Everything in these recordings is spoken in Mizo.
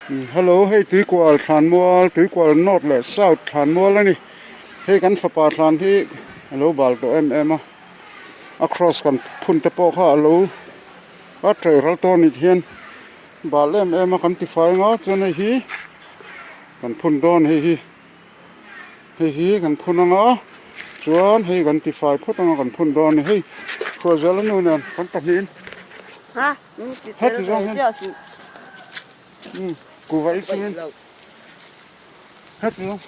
Hello hei Tuikual thlanmual Tuikual North leh South thlanmual a ni hei kan fapa thlan hi a lo bal tawh em em a a cross kan phun te pawh kha a lo a tawih ral tawh a nih hian bal em em a kan tifai anga chuan hei hi kan phun dawn hei hi. Hei hi kan phun anga chuan hei kan tifai phawt anga kan phun dawn a ni hei Hruaizela nu nen kan pahnihin heti zawng hian umm kuhva i chungin heti zawng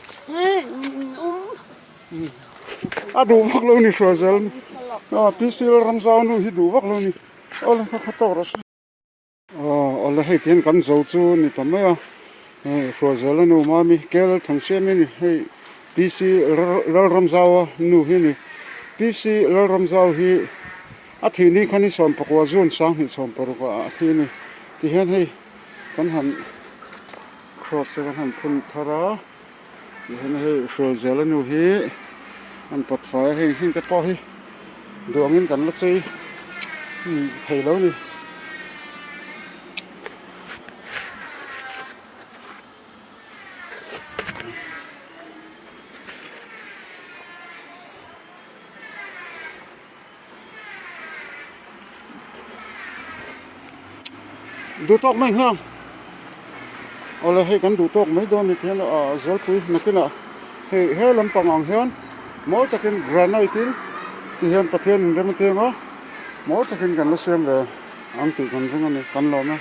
umm a duh vak lo ni Hruaizela nu aw PC Lalramzau nu hi duh vak lo ni awle kha kha tawk rawh se. Aw awle hei tihian kan zo chu ni ta mai a hei Hruaizela nu Mami Kel Thansiami a ni hei PC Lalramzaua nu hi a ni PC Lalramzau hi a thih ni khan hi sawmpakua June 2016 ah a thi a ni tihian hei kan han cross te kan han phun thar a tihian hei Hruaizela nu hi an pawt fai a heng heng te pawh hi duh angin kan la chei thei lo a ni. Duh tawk mai nghang awle hei kan duh tawk mai dawn ni tihian ah Zelpui nakinah hei he lampang ang hian mawi takin granite in tihian Pathian in rem a tiang a mawi takin kan la siam ve ang tih kan ring a ni kan lawm e.